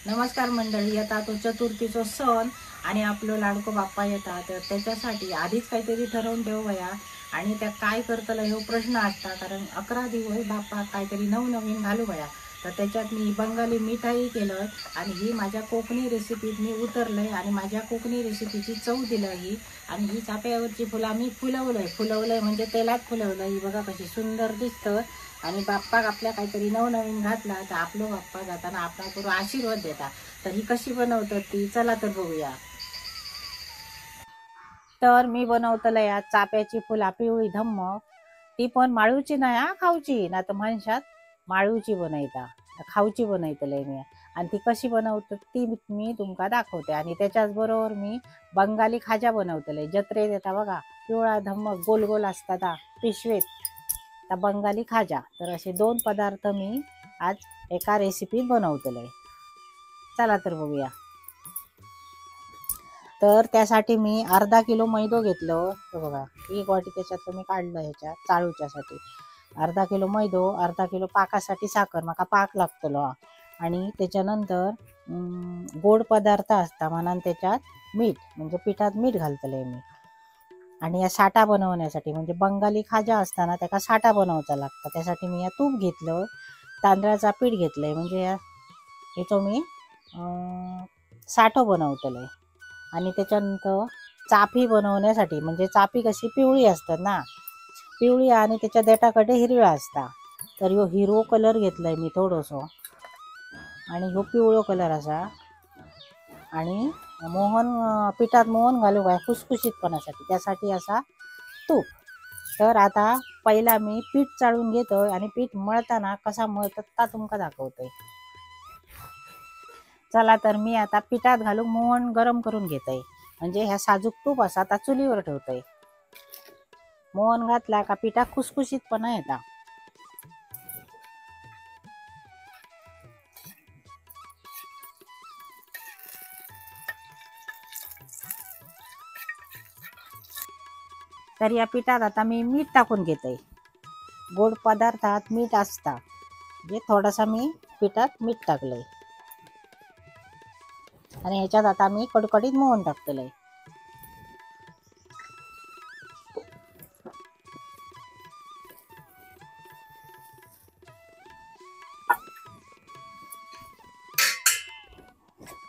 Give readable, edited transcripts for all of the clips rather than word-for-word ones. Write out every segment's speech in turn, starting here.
नमस्कार मंडळी, आता तो चतुर्थीचो सण आणि आपलो लाडको बाप्पा येता, तर त्याच्यासाठी आधीच काहीतरी ठरवून ठेवूया आणि त्या काय करतलं ह्यो प्रश्न असता, कारण 11 दिवस बाप्पा काहीतरी नवनवीन घालूया। तर त्याच्यात मी बंगाली मिठाई केलं आणि ही माझ्या कोकणी रेसिपीत मी उतरलंय आणि माझ्या कोकणी रेसिपीची चव दिलं ही। आणि ही चाफ्यावरची फुलं मी फुलवलंय, फुलवलंय म्हणजे तेलात फुलवलं। ही बघा कशी सुंदर दिसतं आणि बाप्पा आपल्या काहीतरी नवनवीन घातला तर आपलो बाप्पा जाताना आपला करू आशीर्वाद देता। तर ही कशी बनवतात ती चला तर बघूया। तर मी बनवतलं या चाफ्याची फुला पिवळी धम्म, ती पण माळूची नाही हा, खाऊची ना तर म्हणशात माळूची बनयता, खाऊची बनयतले मी। आणि ती कशी बनवतात ती मी तुमका दाखवते। आणि त्याच्याच बरोबर मी बंगाली खाजा बनवतले, जत्रेत येता बघा पिवळा धम्म गोल गोल असतात पिशवेत, त्या बंगाली खाजा। तर असे दोन पदार्थ मी आज एका रेसिपीत बनवतले, चला तर बघूया। तर त्यासाठी मी अर्धा किलो मैदो घेतलो, तो बघा एक वाटी त्याच्यात मी काढलं ह्याच्या चाळूच्यासाठी। अर्धा किलो मैदो, अर्धा किलो पाकासाठी साखर, माका पाक लागतलो। आणि त्याच्यानंतर गोड पदार्थ असता म्हणून त्याच्यात मीठ, म्हणजे पिठात मीठ घालतले मी। आणि या साठा बनवण्यासाठी म्हणजे बंगाली खाजा असताना त्याका साठा बनवायचा लागता, त्यासाठी मी या तूप घेतलं, तांदळाचा पीठ घेतलंय, म्हणजे ह्याचो मी साठो बनवतले। आणि त्याच्यानंतर चाफी बनवण्यासाठी म्हणजे चाफी कशी पिवळी असतात ना, पिवळी आणि त्याच्या देठाकडे हिरव्या असता, तर ह्यो हिरवो कलर घेतलाय मी थोडंसं आणि ह्यो पिवळो कलर असा। आणि मोहन पिठात मोहन घालू काय खुसखुशीतपणासाठी, त्यासाठी असा तूप। तर आता पहिला मी पीठ चाळून घेतोय आणि पीठ मळताना कसा मळतात ता तुमका दाखवतोय। चला तर मी आता पिठात घालून मोहन गरम करून घेतोय, म्हणजे ह्या साजूक तूप असा आता चुलीवर ठेवतोय। मोहन घातला का पिठा खुसखुशीतपणा येता। तर या पिठात आता मी मीठ टाकून घेते, गोड पदार्थात मीठ असता म्हणजे थोडासा मी पिठात मीठ टाकलंय। आणि ह्याच्यात आता मी कडकडीत मोहन टाकतलंय।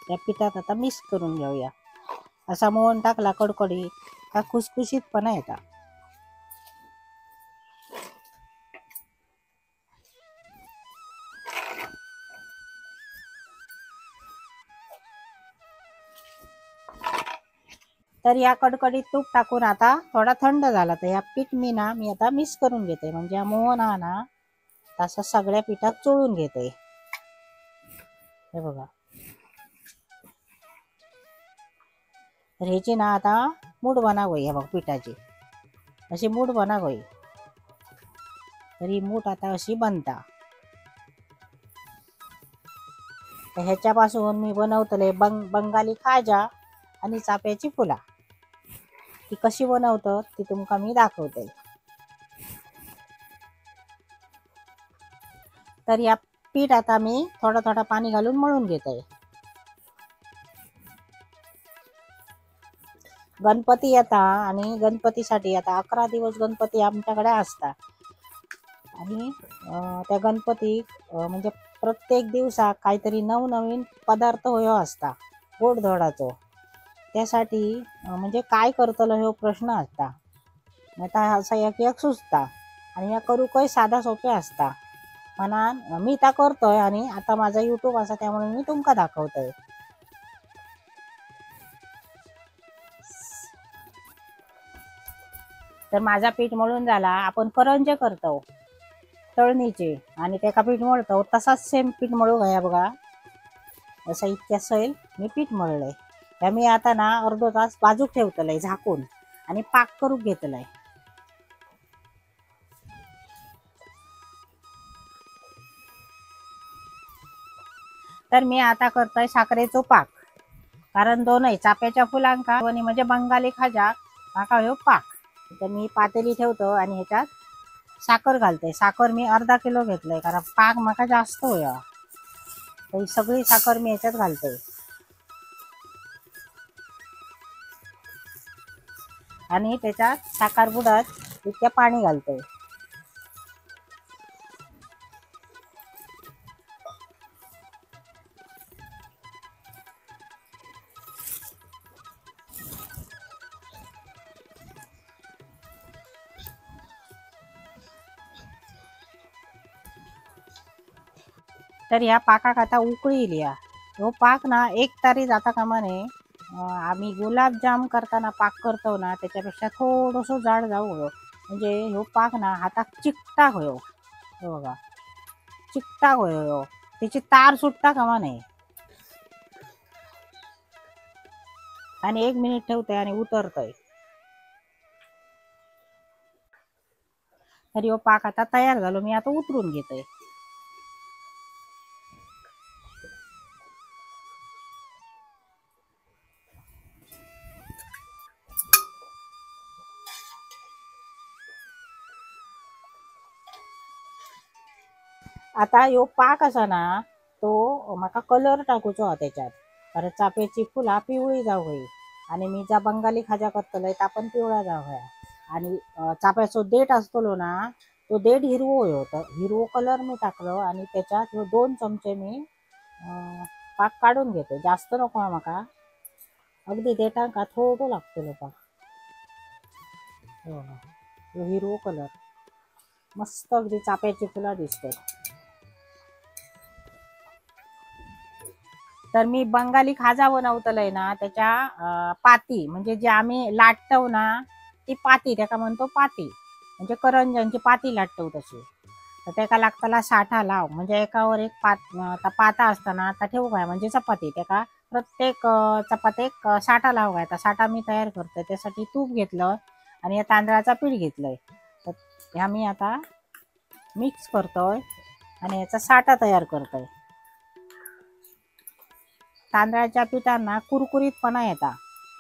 या पिठात आता मिक्स करून घेऊया। असा मोहन टाकला कडकडीत का खुसखुशीतपणा येता। तर या कडकडीत तूप टाकून आता थोडा थंड झाला तर या पीठ मी ना मी आता मिक्स करून घेते, म्हणजे मोहन हा ना तसा सगळ्या पिठात चोळून घेते। हे बघा, तर ह्याची ना आता मूठ बनावई, हे बघ पिठाची अशी मूठ बनावई। तर ही मूठ आता अशी बनता। तर ह्याच्यापासून मी बनवतले बंगाली खाजा आणि चाफ्याची फुला। ती कशी बनवतात ती तुमका मी दाखवते। तर या पीठ आता मी थोडा थोडा पाणी घालून मळून घेते। गणपती येता आणि गणपतीसाठी आता 11 दिवस गणपती आमच्याकडे असता आणि त्या गणपती म्हणजे प्रत्येक दिवसा काहीतरी नवनवीन पदार्थ होयो असता गोडधोडाचो, त्यासाठी म्हणजे काय करतलो ह्यो प्रश्न असता। आता असा एक एक सुचता आणि ह्या करूकय साधा सोपे असता म्हणून मी ता करतोय आणि आता माझा यूट्यूब असा त्यामुळे मी तुमका दाखवतोय। तर माझा पीठ मळून झाला। आपण करंजे करतो तळणीचे आणि त्याका पीठ मळतो तसाच सेम पीठ मळू घ्या बघा, असं इतक्या सैल मी पीठ मळलंय। त्या मी आता ना अर्धो तास बाजूक ठेवतलंय झाकून आणि पाक करून घेतलंय। तर मी आता करतोय साखरेचो पाक, कारण दोनही चाफ्याच्या फुलांका आणि म्हणजे बंगाली खाजा माका ह्यो पाक। तर मी पातेली ठेवतो आणि ह्याच्यात साखर घालते। साखर मी अर्धा किलो घेतलंय कारण पाक माका जास्त होया। तर ही सगळी साखर मी ह्याच्यात घालते आणि त्याच्यात साखर बुडत इतक्या पाणी घालते. तर ह्या पाकाक आता उकळी येईल. या ह्यो पाक ना एक तारी जाता कामा नये. आम्ही गुलाबजाम करताना पाक करतो ना त्याच्यापेक्षा थोडंसं जाड जाऊ हवं, म्हणजे ह्यो पाक ना हाताक चिकटाक होयो. हे बघा चिकटाक होयो, ह्यो त्याची तार सुटता कामा नये. आणि 1 मिनिट ठेवते आणि उतरतोय. तर ह्यो पाक आता तयार झालो, मी आता उतरून घेते. आता ह्यो पाक असा ना तो माका कलर टाकूचो हा त्याच्यात, कारण चाफ्याची फुला पिवळी जाऊ हवी आणि मी ज्या बंगाली खाजा करतलय ता पण पिवळा जाऊ हया. आणि चाफ्याचो देठ असतलो ना तो देठ हिरवो होयो, तर हिरवो कलर मी टाकलो आणि त्याच्यात ह्यो 2 चमचे मी पाक काढून घेतो. जास्त नको हा माका, अगदी देठांका थोडो लागतलो पाक. हो ह्यो हिरवो कलर मस्त अगदी चाफ्याची फुला दिसतात. तर मी बंगाली खाजा बनवतलय ना त्याच्या पाती म्हणजे जे आम्ही लाटतो ना ती पाती, त्याका म्हणतो पाती, म्हणजे करंजांची पाती लाटतो तशी. तर त्याका लागतला साठा लाव, म्हणजे एकावर एक पाता असताना आता ठेवू काय म्हणजे चपाती, त्याका प्रत्येक चपातीक साठा लाव काय. आता साठा मी तयार करतोय, त्यासाठी तूप घेतलं आणि या तांदळाचा पीठ घेतलंय. तर ह्या मी आता मिक्स करतोय आणि याचा साठा तयार करतोय. तांदळाच्या पिठांना कुरकुरीतपणा येता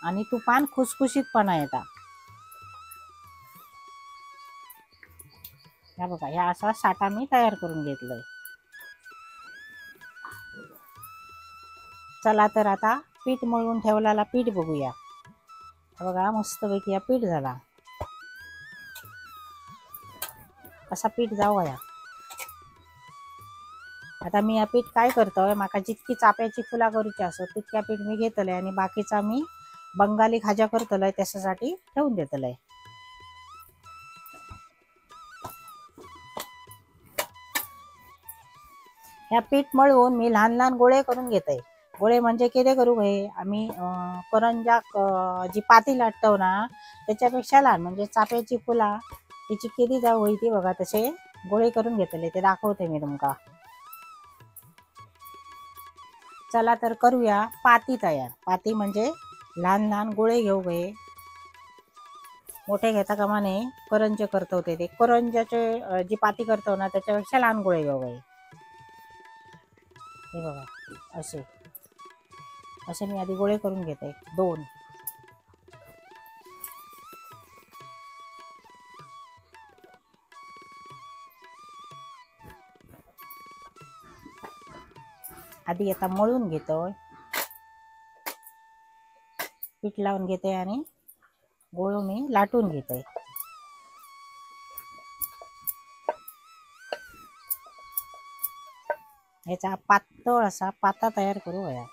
आणि तुपान खुसखुशीतपणा येता. ह्या बघा ह्या असा साठा मी तयार करून घेतलाय. चला तर आता पीठ मळून ठेवलेला पीठ बघूया. बघा मस्तपैकी या पीठ झाला, असा पीठ जाऊया. आता मी या पीठ काय करतोय, माका जितकी चाफ्याची फुला करूची असत तितक्या पीठ मी घेतलंय आणि बाकीचा मी बंगाली खाजा करतलय त्याच्यासाठी ठेवून देतलंय. ह्या पीठ मळून मी लहान लहान गोळे करून घेतय. गोळे म्हणजे किती करू हे आम्ही करंजाक जी पाती लाटतो ना त्याच्यापेक्षा लहान, म्हणजे चाफ्याची फुला तिची किती जाऊ होई ती बघा तसे गोळे करून घेतले, ते दाखवते मी तुमका. चला तर करूया पाती तयार. पाती म्हणजे लहान लहान गोळे घेऊ गये, मोठे घेता कामा नये. करंजे करतो ते करंजाचे जी पाती करतो ना त्याच्यापेक्षा लहान गोळे घेऊ गये. हे बघा असे असे मी आधी गोळे करून घेते 2. आधी आता मळून घेतोय, पीठ लावून घेते आणि गोळू मी लाटून घेते. ह्याचा पातळ असा पाता तयार करूया.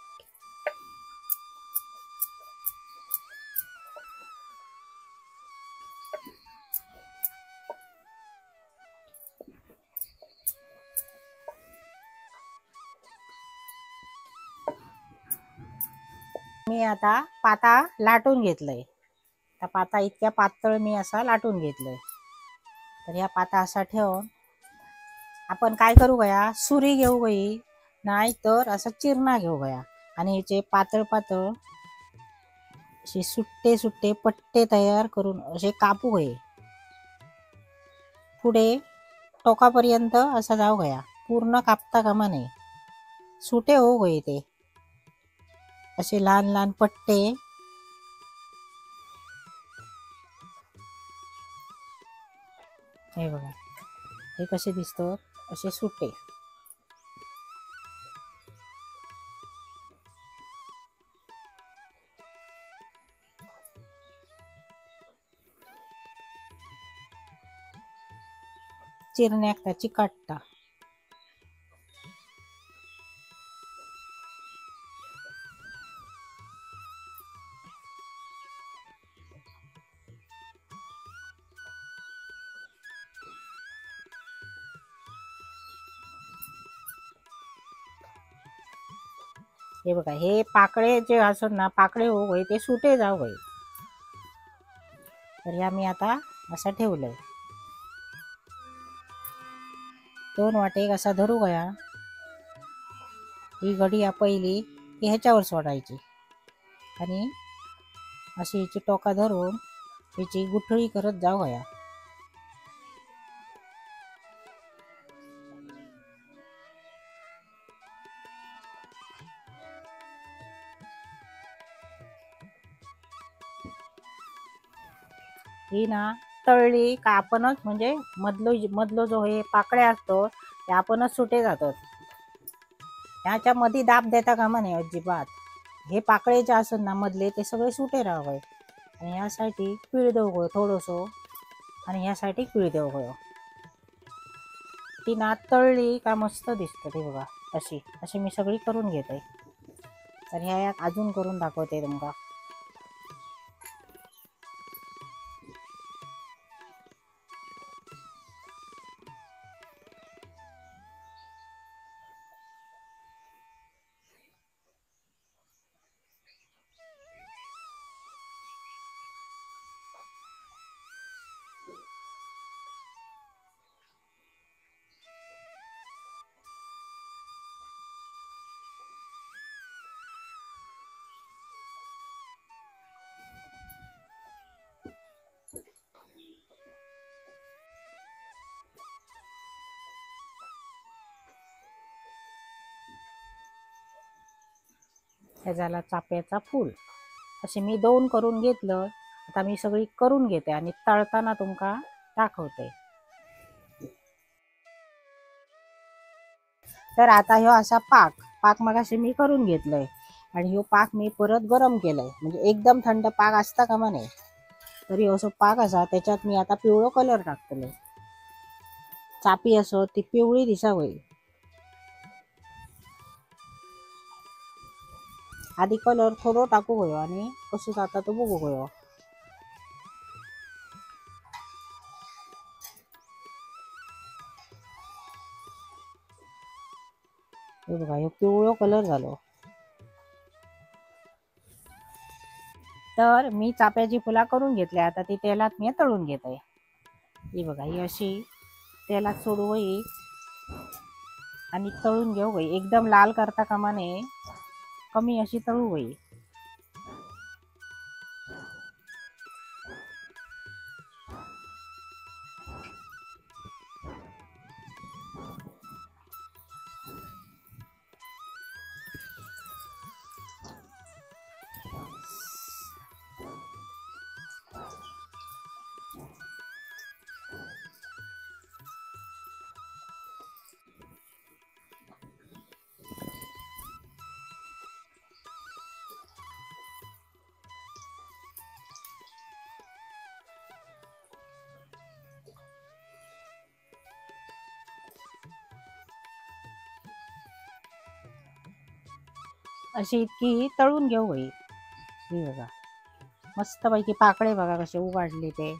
मी आता पाता लाटून घेतलंय. त्या पाता इतक्या पातळ मी असा लाटून घेतलंय. तर ह्या पाता असा ठेवून आपण काय करू गया, सुरी घेऊ गई नाही तर असा चिरणा घेऊ गया आणि ह्याचे पातळ पातळ असे सुट्टे सुट्टे पट्टे तयार करून असे कापू गये. पुढे टोकापर्यंत असा जाऊ गया, पूर्ण कापता कामा नये, सुटे होऊ गये ते असे लहान लहान पट्टे. हे बघा हे कसे दिसतं असे सुटे. चिरण्याक त्याची काटता। हे बघा हे पाकळे जे असत ना पाकळे होऊ गये ते सुटे जाऊ गये। तर ह्या मी आता असं ठेवलंय। 2 वाटे असा धरू गया। ही घडी पहिली ती ह्याच्यावर सोडायची आणि अशी हिची टोका धरून हिची गुठळी करत जाऊ गया। ही ना तळली का आपणच म्हणजे मधलो मधलो जो हे पाकळ्या असतो ते आपणच सुटे जातात। ह्याच्या मध्ये दाब देता कामा नये अजिबात। हे पाकळे जे असत ना मधले ते सगळे सुटे राहावे। आणि ह्यासाठी पीळ देऊ गयो थोडंसं आणि ह्यासाठी पीळ देऊ गयो। ती ना तळली का मस्त दिसतं ते बघा। अशी अशी मी सगळी करून घेते। तर ह्या अजून करून दाखवते तुमका। हे झाला चाफ्याचा फूल। असे मी 2 करून घेतलं। आता मी सगळी करून घेते आणि तळताना तुमका दाखवते। तर आता ह्यो असा पाक पाक मगाशी मी करून घेतलंय आणि ह्यो पाक मी परत गरम केलंय। म्हणजे एकदम थंड पाक असता कामा नये। तरी असो पाक असा त्याच्यात मी आता पिवळो कलर टाकतले। चापी असो ती पिवळी दिसावी। आधी कलर थोडो टाकू गयो आणि कसो जाता तो बघू गयो। हे बघा ह्यो पिवळो कलर झालो। तर मी चाफ्याची फुला करून घेतली। आता ती तेलात मी तळून घेते। ही बघा ही अशी तेलात सोडू गई आणि तळून घेऊ गई। एकदम लाल करता कामा नये, कमी अशी तळू गई। अशी इतकी तळून घेऊ गई। ही बघा मस्तपैकी पाकळे बघा कसे उघडले ते।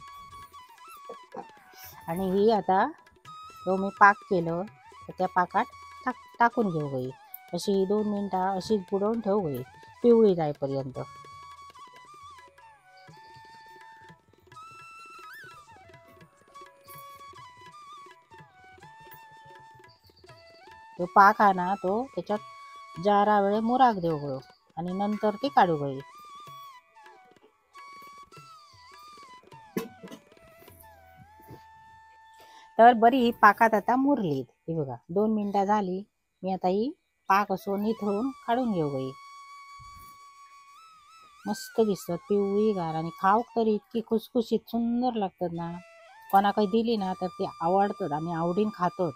आणि ही आता जो मी पाक केलं तर त्या पाकात टाकून घेऊ गई। अशी 2 मिनिटं अशीच बुडवून ठेवू गई पिवळी जाईपर्यंत। तो पाक आहे ना तो त्याच्यात जरा वेळ मुराक देऊ गयो आणि नंतर ती काढू गई। तर बरी ही पाकात आता मुरली। ही बघा 2 मिनिटं झाली। मी आता ही पाक असो निथळून काढून घेऊ गई। मस्त दिसतात पिवळी गार आणि खाऊक तरी इतकी खुसखुशीत सुंदर लागतात ना। कोणाकडे दिली ना तर ती आवडतात आणि आवडीन खातात।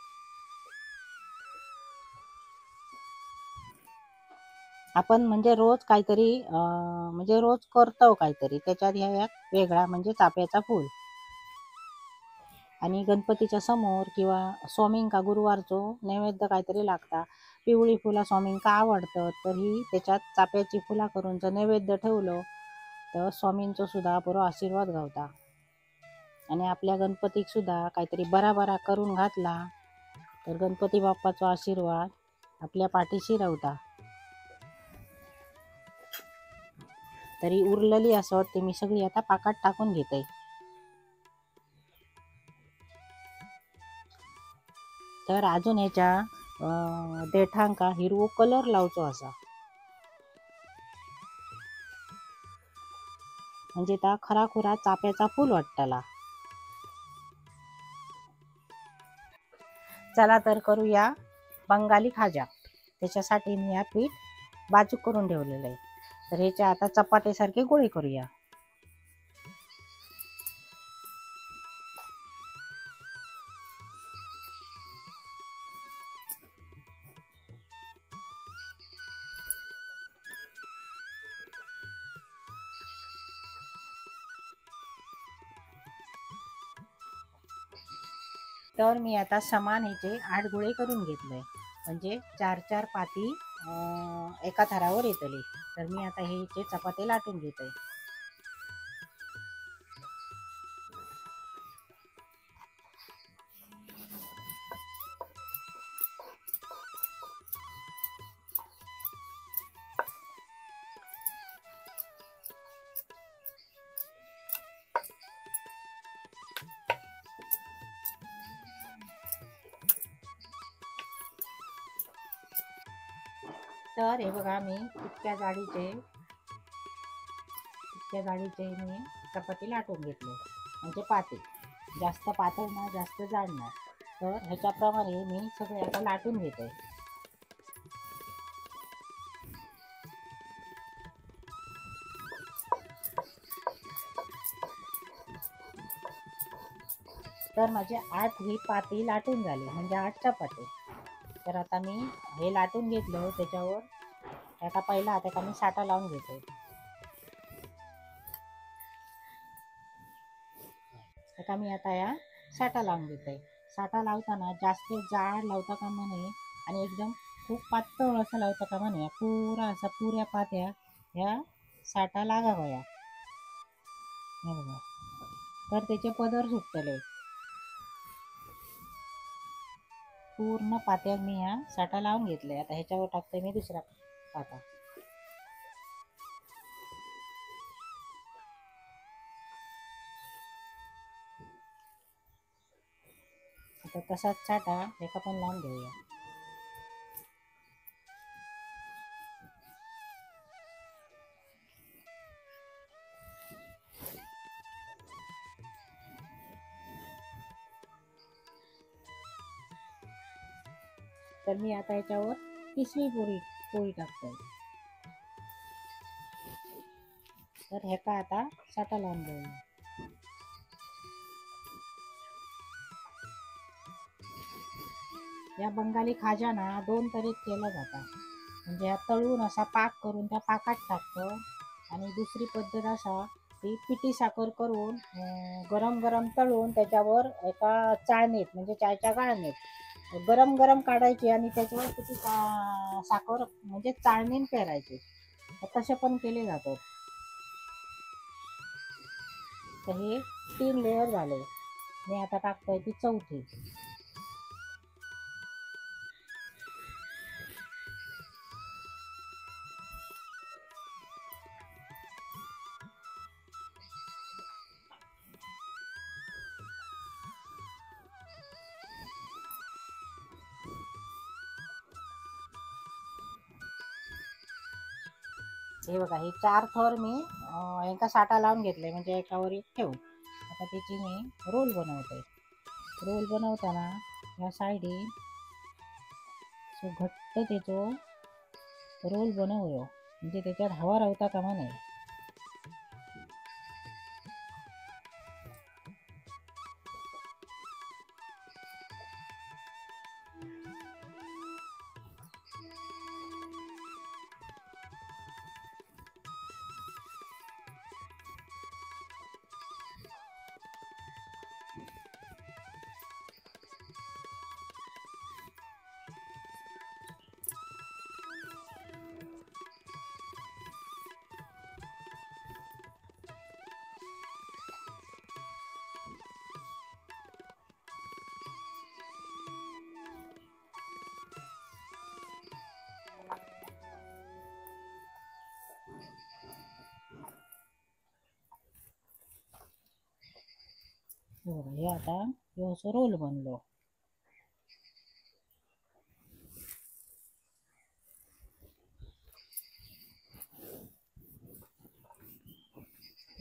आपण म्हणजे रोज काहीतरी म्हणजे रोज करतो काहीतरी, त्याच्यात ह्या एक वेगळा म्हणजे चाफ्याचा फूल। आणि गणपतीच्या समोर किंवा स्वामींका गुरुवारचो नैवेद्य काहीतरी लागता. पिवळी फुला स्वामींका आवडतात, तर ही त्याच्यात चाफ्याची फुला करून जर नैवेद्य ठेवलं तर स्वामींचो सुद्धा बरो आशीर्वाद गावता. आणि आपल्या गणपतीक सुद्धा काहीतरी बरा बरा करून घातला तर गणपती बाप्पाचो आशीर्वाद आपल्या पाठीशी रावता. तरी उरलेली असत ते मी सगळी आता पाकात टाकून घेते. तर अजून ह्याच्या देठांका हिरवो कलर लावचो असा, म्हणजे ता खराखुरा चाफ्याचा फूल वाटतला. चला तर करूया बंगाली खाजा. त्याच्यासाठी मी हा पीठ बाजूक करून ठेवलेलं आहे. तर ह्याच्या आता चपातीसारखे गोळे करूया. तर मी आता समान ह्याचे 8 गोळे करून घेतले, म्हणजे 4-4 पाती एका थरावर येतली. तर मी आता हे चपाती लाटून घेते. तर हे बघा मी इतक्या जाडीचे मी चपाती लाटून घेतले, म्हणजे पाती, जास्त पातळ ना जास्त जाड ना. तर ह्याच्याप्रमाणे मी सगळे आता लाटून घेते. तर माझे 8 ही पाती लाटून झाली, म्हणजे 8 चपाती. तर आता मी हे लाटून घेतलं, त्याच्यावर आता पहिला आता मी साठा लावून घेतो. आता मी आता या साठा लावून घेते. साठा लावताना जास्त जाड लावता कामा नये आणि एकदम खूप पातळ असं लावता कामा नये. पुरा असा पुऱ्या पात्या ह्या साठा लागावया. बघा तर त्याचे पदर सुटतले. पूर्ण पात्यात मी ह्या साठा लावून घेतले. आता ह्याच्यावर टाकते मी दुसरा पाता. आता तसाच साठा एका पण लावून घेऊया. तर मी आता ह्याच्यावर तिसरी पोळी टाकतोय. तर ह्याका आता साठा लावून घेऊया. या बंगाली खाजा ना 2 तऱ्हेत केला जाता, म्हणजे ह्या तळून असा पाक करून त्या पाकात टाकतो, आणि दुसरी पद्धत असा ती पिठी साखर करून गरम गरम तळून त्याच्यावर एका चाळणीत, म्हणजे चायच्या गाळणीत गरम गरम काढायची आणि त्याच्यावर पिठी साखर म्हणजे चाळणीन पेरायची. तसे पण केले जातात. तर हे 3 लेअर झाले. मी आता टाकतोय ती चौथी. हे बघा हे 4 थर मी एका साठा लावून घेतले, म्हणजे एकावर एक ठेवून. आता त्याची मी रोल बनवते. रोल बनवताना या साईडी सो घट्ट त्याचो रोल बनवूयो, म्हणजे त्याच्यात हवा रावता कामा नये. हे आता ह्यो असो रोल बनलो।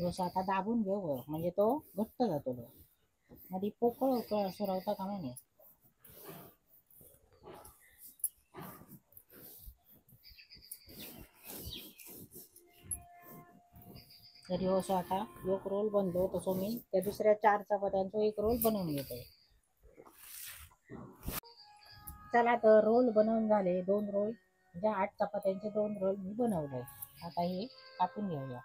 असं आता दाबून घेऊ म्हणजे तो घट्ट जातो, मध्ये पोकळ उकळ असं राहता कामा नये। तर ह्यो असं आता एक रोल बनलो, तसं मी त्या दुसऱ्या 4 चपात्यांचो एक रोल बनवून घेते। चला तर रोल बनवून झाले, 2 रोल म्हणजे 8 चपात्यांचे 2 रोल मी बनवले। आता हे कापून घेऊया।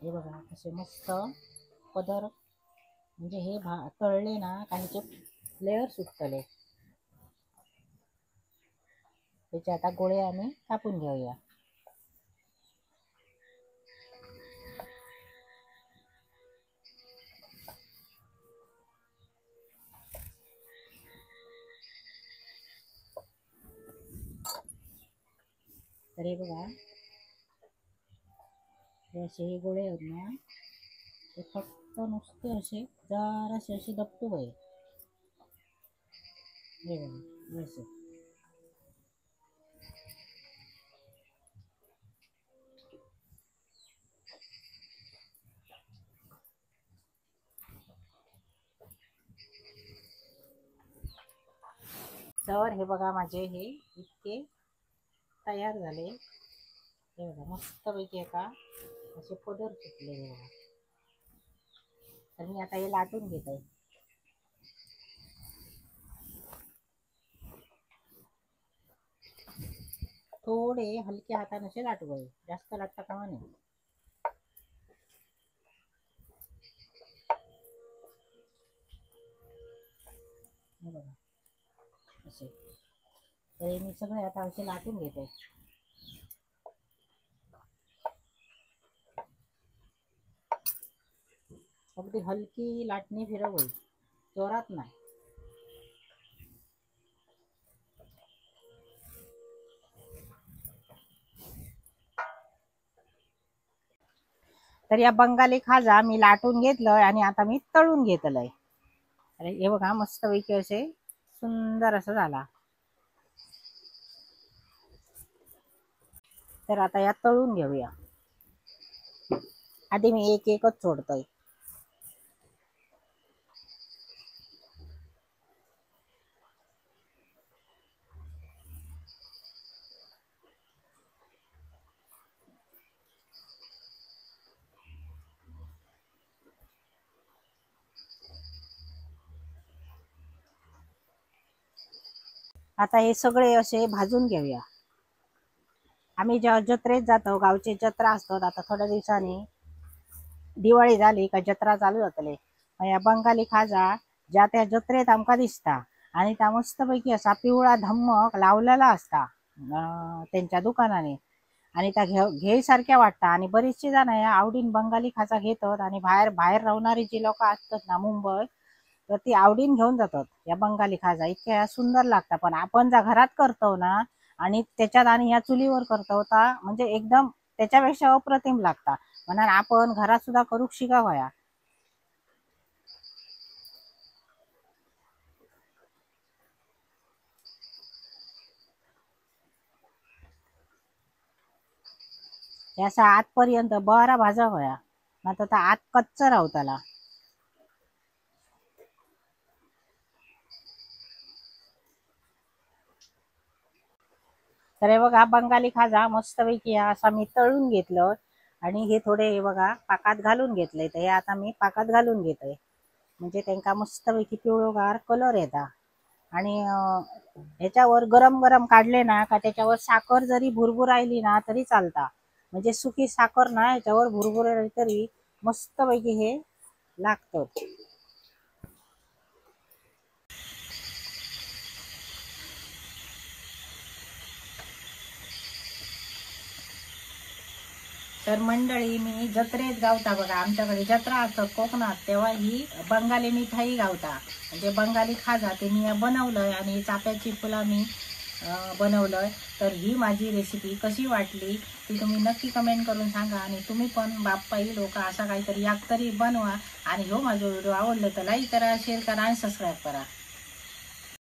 हे बघा असे मस्त पदर म्हणजे हे तळले ना काहीचे लेअर सुटतले। त्याचे आता गोळे आम्ही कापून घेऊया। तर हे बघा असे हे गोळे आहेत ना, ते फक्त नुसते असे जरासे असे दपटू आहे। हे बघा असे तर हे बघा माझे हे इतके तयार झाले। हे बघा मस्तपैकी एका असे पदर सुटले। हे बघा तर मी आता हे लाटून घेत आहे। थोडे हलक्या हाताने असे लाटू आहे, जास्त लाटता कामा नये। हे बघा असे तर मी सगळे आता असे लाटून घेते। अगदी हलकी लाटणी फिरवली, जोरात नाही। तर या बंगाली खाजा मी लाटून घेतलं आणि आता मी तळून घेतलंय। अरे हे बघा मस्तपैकी असे सुंदर असं झाला। तर आता या तळून घेऊया। आधी मी एक एकच सोडतोय। आता हे सगळे असे भाजून घेऊया। आम्ही जेव्हा जत्रेत जातो, गावचे जत्रा असतात, आता थोड्या दिवसांनी दिवाळी झाली का जत्रा चालू जातले, या बंगाली खाजा ज्या त्या जत्रेत आमका दिसता आणि त्या मस्तपैकी असा पिवळा धम्मक लावलेला असता त्यांच्या दुकानाने आणि त्या घेसारख्या वाटता। आणि बरीचशी जण या आवडीन बंगाली खाजा घेतात आणि बाहेर बाहेर राहणारी जी लोक असतात ना मुंबई, तर ती आवडीन घेऊन जातात या बंगाली खाजा, इतक्या सुंदर लागतात। पण आपण ज्या घरात करतो ना आणि त्याच्यात आणि या चुलीवर करतो ता म्हणजे एकदम त्याच्यापेक्षा अप्रतिम लागता। म्हणून आपण घरात सुद्धा करू शिकावया। असा आतपर्यंत बरा भाजावया, नाही तर आत कच्चा राहताला। तर हे बघा बंगाली खाजा मस्तपैकी असा मी तळून घेतलं आणि हे थोडे हे बघा पाकात घालून घेतले। तर हे आता मी पाकात घालून घेते म्हणजे त्यांका मस्तपैकी पिवळोगार कलर येता। आणि ह्याच्यावर गरम गरम काढले ना का त्याच्यावर साखर जरी भुरभुरायली ना तरी चालता, म्हणजे सुकी साखर ना ह्याच्यावर भुरभुरायली तरी मस्तपैकी हे लागतं। तर मंडळी मी जत्रेत गावता बघा, आमच्याकडे जत्रा असतात कोकणात, तेव्हा ही बंगाली मिठाई गावता म्हणजे बंगाली खाजा ते मी बनवलंय। आणि चाफ्याची फुलं मी बनवलं। तर ही माझी रेसिपी कशी वाटली ती तुम्ही नक्की कमेंट करून सांगा आणि तुम्ही पण बाप्पाई लोक असा काहीतरी याक तरी बनवा। आणि हो माझा व्हिडिओ आवडला तर लाईक करा, शेअर करा आणि सबस्क्राईब करा।